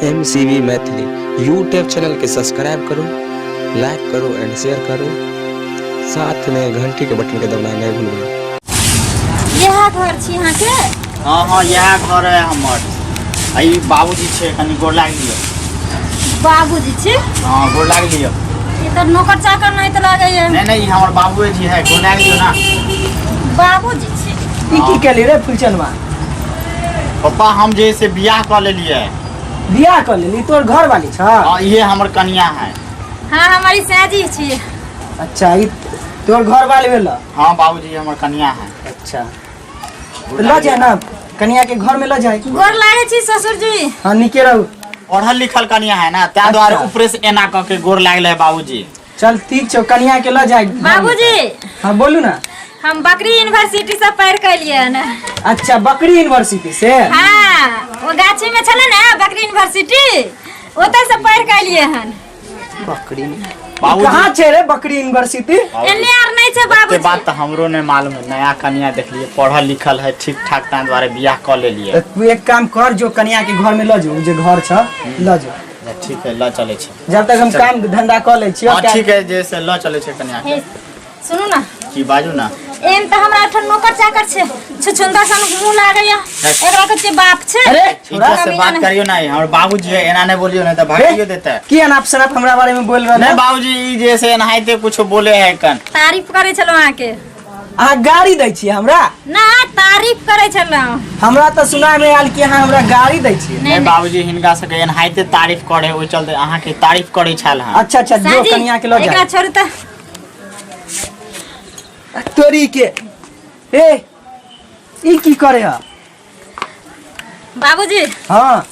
M C B Maithili YouTube channel के subscribe करू, like करू एंड शेयर करू। साथ में घंटी के बटन के दबाना नहीं भूलबै। इएह घर छी अहाँके? हाँ हाँ, इएह घर है हमर। आ ई बाबूजी छै, कनि गोर लागि लिअ। बाबूजी छी? हाँ, गोर लागि लिअ। ई तऽ नौकर चाकर नहीं तऽ लागैया। नहीं नहीं, ई हमर बाबूए जी है, गोर लागि लिअ ना। बाबूजी छी? ई की केली रे फुलचनवा? पप्पा, हम जे से बियाह कऽ लेलियै। बियाह कऽ लेली? तोर घर वाली छ? हाँ, इहे हमर कनिया है। हाँ, हमारी सैजी छी। अच्छा, ई तोर घर वाली भेल? हाँ बाबूजी, हमर कनिया है। अच्छा, तो ल जाए ना कनिया के घर में ल जाए। गोर लागै छी ससुर जी। हाँ, निके रहू। पढ़ल लिखल कनिया है ना, ताहि दुआरे ऊपरे से एना कऽ के गोर लागल है बाबूजी। चल ठीक छौ, कनिया के ल जाए घर में। बाबूजी। हाँ, बोलू ना। हम बकरी यूनिवर्सिटी से पढ़ के एलियै हन। अच्छा, बकरी यूनिवर्सिटी से? हाँ, वो गाछी में छलै ने बकरी यूनिवर्सिटी, ओतऽ से पढ़ के एलियै हन। बकरी बाबूजी। कहाँ छै रे बकरी यूनिवर्सिटी? एने आर नहीं छै के बाबूजी। बात तऽ हमरो नहीं मालूम है। नया कनिया देखलिए, पढ़ल लिखल है ठीक ठाक, ताहि दुआरे बियाह कऽ लेलिए। तऽ तू एक काम कर, जो कनिया के घर में ल जो, जे घर छ ल जो। ठीक है, ल चलै छै। जब तक हम काम धंधा कऽ लै छियै। हाँ ठीक है, जे से ल चलै छै कनिया के। हे, सुनू ना। की बाजू ना। एम तऽ हमरा एठन नौकर चाकर छै, छुछुंदर सन मुंह लागैया, एकरा कहै छियै बाप छै। अरे छोड़ा। इज्जत से बात करियो ना, हमर बाबूजी है, एना नहीं बोलियो, नहीं तऽ भगाइयो देते। की अनाप शनाप हमरा बारे में बोल रहल नहीं है? बाबूजी, ई जे से एनाहिते कुछ बोले है कन। तारीफ करै छलहुँ अहाँके। अहाँ गाड़ी दै छियै हमरा? ना, तारीफ करै छलहुँ। हमरा तऽ सुनाय में आयल कि अहाँ हमरा गाड़ी दै छियै। नहीं बाबूजी, हिनका सबके एनाहिते तारीफ करे, ओहि चलते अहाँके तारीफ करे छल हन। अच्छा अच्छा, जो साजी, कनिया के ल एकरा जाए। छोड़ू तऽ। तोरी के, ए ई की करे है? बाबूजी। हाँ।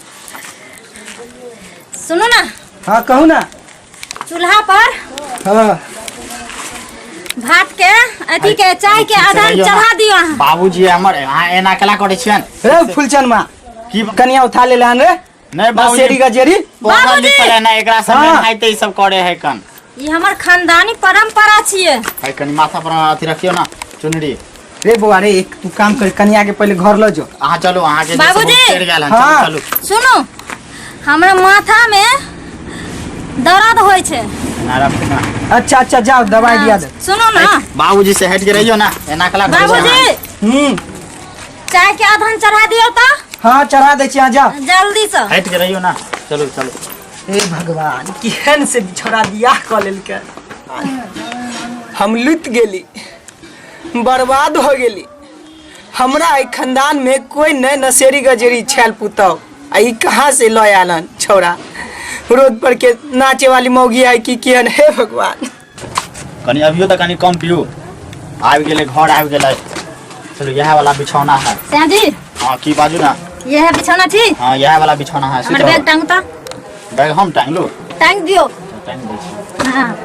सुनू ना। हाँ, कहू ना। चूल्हा पर हाँ। भात के अथी के चाय के ठीक से अधन रहियौ ना। चढ़ा दियो अहाँ। बाबूजी हमर, अहाँ एना केला करे छियन? रे फुलचन माँ की? कनिया उठा ले हन रे नहीं बाबूजी। बसेरी गजेरी। पढ़ल बाबूजी! लिखल है ना, एकरा सब हाँ। एनाहिते ई सब करे है कन। ई हमर खानदानी परंपरा छियै। है कनी माथा पर अथी रखियो ना चुनरी। रे बौआ रे, एक तू काम कर, कनिया के पहले घर ल जो। अहाँ चलू, अहाँ के बाबूजी! चढ़ गेल हन। हाँ। चलू चलू। सुनू, हमरा माथा में दर्द होइ छै। ना रखू ना। अच्छा अच्छा, जाओ दवाई दिया दे। सुनू ना। बाबूजी से हट के रहियो ना, एना कला करै छै अहाँ। बाबूजी। हम्म। चाय के अधन चढ़ा दियौ तऽ। हाँ, चढ़ा दै छी, अहाँ जाओ। जल्दी से। हट के रहियो ना, चलू चलू। हे भगवान, केहन से छोड़ा बियाह कऽ लेलकै। हम लुट गेली, बर्बाद हो गेली। हमरा एहि खानदान में कोई नहीं नशेरी गजेरी छैल पुतौ, आ ई कहाँ से लऽ आयल हन छौड़ा? रोड पर के नाचे वाली मौगी है कि केहन? हे भगवान। कनी अभियो तऽ कनी कम पियू। आबि गेलै घर, आबि गेलै। चलू, इएह वाला बिछौना है। श्याम जी। हाँ, की बाजू ना। यह बिछौना छी? हाँ, इएह वाला बिछौना है। हमर बैग टांगू तऽ। बैग हम टांगलू? टांग दियौ। टांग दै छी। हाँ।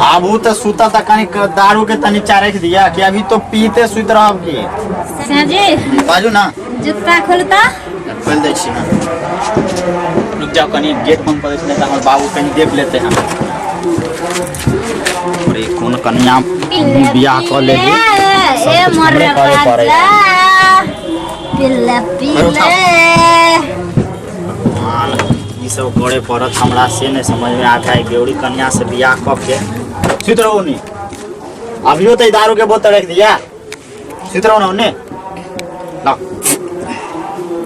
आबू तऽ सुतऽ तऽ कनी दारू के तनी चा राखि दिया कि अभी तो पीते सुति रहब की? श्याम जी। बाजू ना। जूता खोलू तऽ। खोलि दै छी। रुक जाओ, कनी गेट बंद कऽ दै छी, नहि तऽ हमर बाबू कहीं देख लेते हैं। अरे कोन कनिया बियाह कऽ लेली, सब ए कुछ मोर हमरे करे पड़े। राजा पिल्ला पिल्ले। भगवान, ई सब करे पड़त हमरा से नहीं समझ में आता है। बेउरी कन्या से बियाह कऽ के। सुति रहू नी, अभियो तऽ ई दारू के बोतल रख दिया। सुति रहू ना ओन्ने। लाओ।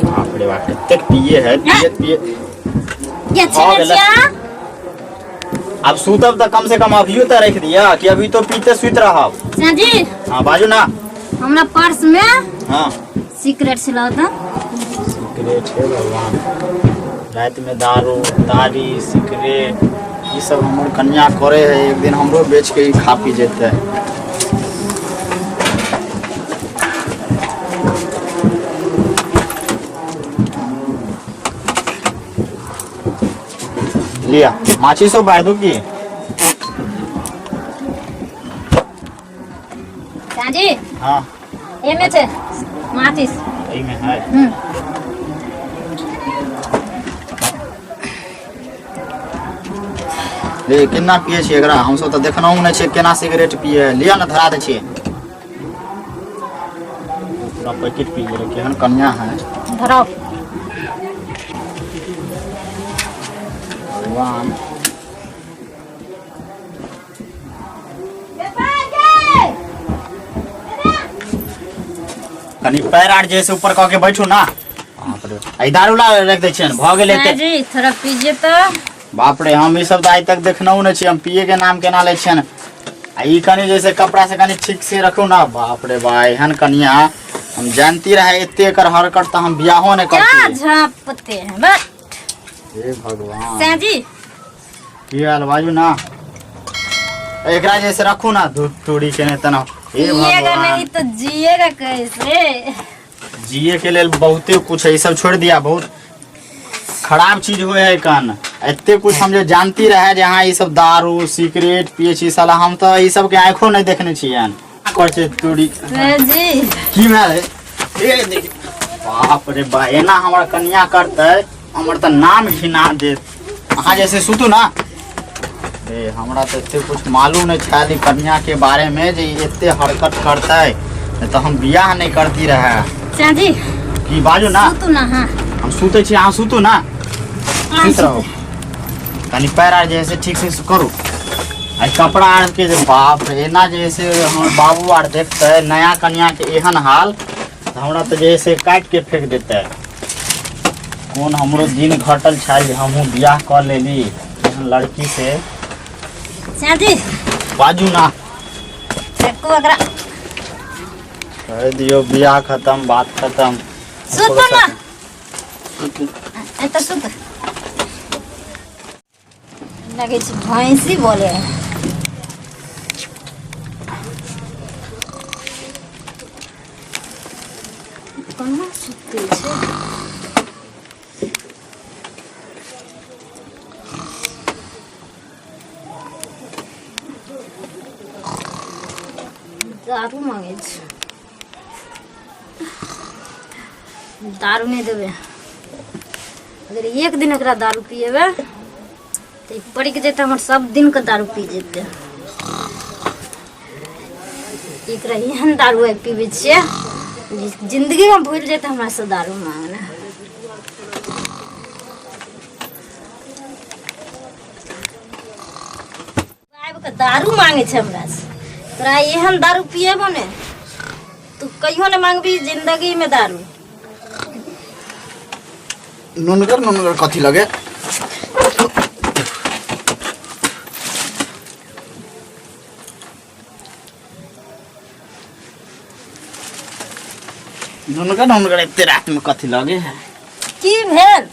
बाप रे बाप, कतेक पिए है, पिए पिए ये भऽ गेलै। छिया। अब सुतब तऽ कम से कम अभियो तऽ रख दिया कि अभी तो पीते सुति रहब? जी। हाँ, बाजू ना। हमरा पर्स में हाँ। सिगरेट छलौ तऽ। सिगरेट? हे भगवान, राति में दारू तारी सिगरेट ई सब हमर कन्या करे है। एक दिन हमरो बेच के ई खा पी जेतै। लिया, माची सब बार दू की? जी। हाँ। एमे छै माचिस। एहिमे है? हम्म। रे, केना पिए छियै एकरा? हमसब तऽ देखनहुँ नहि छियै केना सिगरेट पिए। लिअ ने, धरा दै छियै। पूरा पैकेट पी गेलै। केहन कन्या है। धराओ। भगवान। कनी पैर आर जे से ऊपर कऽ के बैठू ना। बाप रे, आ दारू ला रख दै छियनि, भऽ गेलै एते। जी थोड़ा पीजिए तो। बाप रे, हम ई सब तऽ आइ तक देखनहुँ नहि छी। हम पिए के नाम केना लै छियनि? आ ई कनी जैसे कपड़ा से कनी ठीक से रखू ना। बाप रे बा, एहन कनिया हम जानती रहे एते एकर हरकत तऽ हम बियाहो नहि क्या करती। झाँपते हैं बस। हे भगवान। सैजी। की हाल? बाजू ना। एकरा जैसे रखू ना, दूध तूड़ी के नहीं तना। हे पिएगा भगवान। नहीं तो जिएगा कैसे? जिए के लेल बहुते कुछ है। ई सब छोड़ दिया, बहुत खराब चीज हुए है कान। एते कुछ हम जे जानती रहे जे अहाँ ई सब दारू सिगरेट पिए छी, साला हम तऽ ई सब के आँखो नहीं देखने छियन। कर छै तोरी। जी। की भेल? ए देख, बाप रे बा, एना हमर कन्या करतै, हमर तऽ नाम घिना देत। अहाँ जैसे सुतू ना। ए हमरा तऽ एते कुछ मालूम नहीं छल ई कन्या के बारे में जे ई एते हरकत करतै, नहीं तऽ हम बियाह नहीं करती रहे। सैजी। की? बाजू ना। सुतू ना। हाँ। हम सुतै छी, अहाँ सुतू ना। सुत रहू। कनी पैर आर जे से ठीक से करू। आ ई कपड़ा आर के जे, बाप रे, एना जे से हमर बाबू आर देखतै नया कन्या के एहन हाल, तऽ हमरा तऽ जे से काटि के फेंक देतै। कोन हमरो दिन घटल छै जे हमहूँ बियाह कऽ लेली एहन लड़की से। सैजी। बाजू ना। फेंकू एकरा। कह दियौ, बियाह खत्म, बात खत्म। सुतू ना, एतऽ सुत। लगै छै भैंसी बोले है। कहाँ सुतै छै? दारू मांगे छै। दारू नहि देबै। अगर एक दिन एकरा दारू पिएबै तऽ ई पड़ि जेतै हमर, सब दिनके दारू पी जेतै। एकरा एहन दारू आइ पीबै छियै जे जिन्दगीमे भूलि जेतै हमरासँ दारू मांगना। आबि कऽ दारू मांगे छै हमरासँ। तोरा एहन दारू पिएबो ने, तू कहियो ने मांगबी जिंदगी में दारू। नुनगर नुनगर कथी लगे? नुनगर नुनगर एते रात में कथी लगे है? की भेल?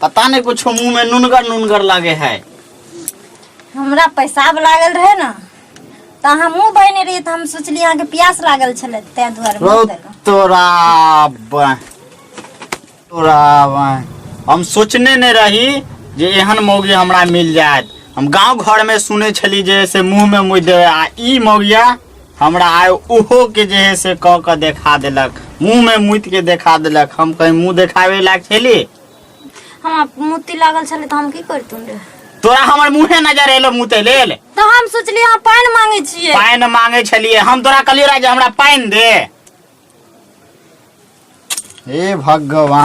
पता नहीं, कुछ मुंह में नुनगर नुनगर लगे है। हमरा पेशाब लागल रहे ने, तऽ अहाँ मुँह बहने रहियै, तऽ हम सोचलियै अहाँके प्यास लागल छलै, ताहि दुआरे रौ मुँह देलहुँ। तोरा तोरा हम सोचने नहीं रही जे एहन मौगी हमरा मिल जायत। हम गांव घर में सुने छली जे से मुंह में मुँह देवे, आ ई मौगिया हमरा आइ ओहो के जे है से कह के देखा देलक, मुंह में मुति के देखा देलक। हम कहीं मुंह देखावे लायक छली? हमरा मोती लागल छलै तऽ हम की करितहुँ रे? तोरा हमर मुँहे नजर एलो मुते लेल। तऽ हम सोचलियै अहाँ पानि मांगै छियै। पानि मांगे छलियै हम? तोरा कहलियो रहे जे हमरा पानि दे। हे भगवान।